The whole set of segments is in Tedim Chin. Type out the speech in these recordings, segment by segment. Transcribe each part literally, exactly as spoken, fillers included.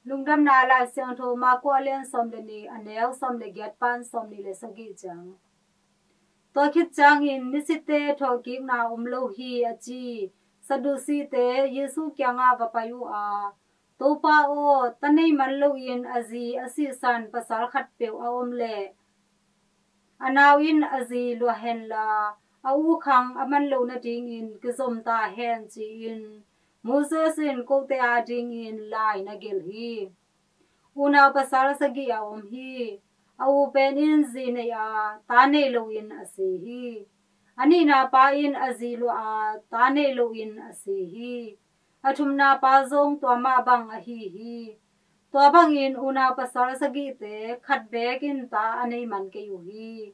Lungdamna Lai Siangtho Mark a lian sawm le nih, a neu sawm le giat pan sawm nih le sagih ciang. Tua khit ciangin misite thawhkikna om lo hi, a ci Sadducee-te Jesu kiangah va pai uh a, Topa aw, ta nei man loin a zi a sihsan pasal khatpeuh a om leh a nau in a zi luah henla, a u khang a man loh nadingin kizom ta hen, ci-in Moses in kote adingin lai na gelh hi. Unau pasal sagih a om hi. A u pen in zi nei a, ta nei loin a si hi. A nihna pa in a zi luah a, ta nei loin a si hi. A thumna pa zong tua mah bang ahi hi. Tua bangin unau pasal sagihte khat beek in ta a nei man kei uh hi.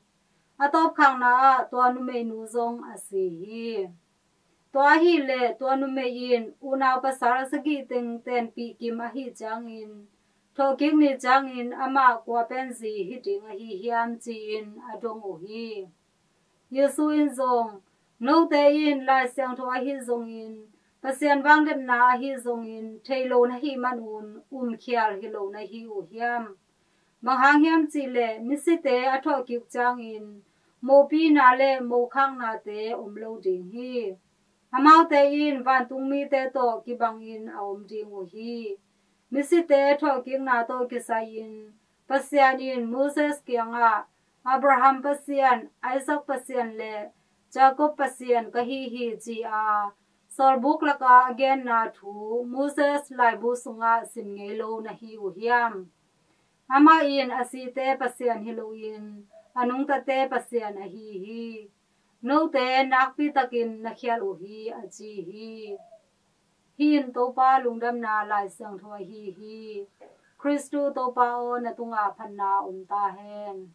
A tawpkhakna ah tua numeinu zong a si hi. Tua ahih leh tua numei in unau pasal sagih teng tenpih kim ahih ciangin, thawhkik ni ciangin amah kua pen zi hi ding ahi hiam, ci-in a dong uh hi. Jesu in zong, note in Lai Siangtho ahi zongin, Pasian vangliatna ahi zongin thei lo na hih manun umkhial hi lo na hi uh hiam? Bang hang hiam cih leh misite a thawhkik ciangin mopihna le mokhaknate om lo ding hi. Amaute in vantungmite tawh kibangin a om ding uh hi. Misite thawhkikna tawh kisai-in Pasian in Moses kiangah, Abraham Pasian, Isaac Pasian le Jacob Pasian ka hi hi, ci-a sawlbuk lakah a genna thu Moses laibu sungah sim ngei lo na hi uh hiam? Amah in a site Pasian hi loin a nungtate Pasian ahi hi. Note nakpi takin na khial uh hi, a ci hi. Hih in Topa lungdamna Lai Siangtho ahi hi. Khristu Topa aw, na tungah phatna om ta hen.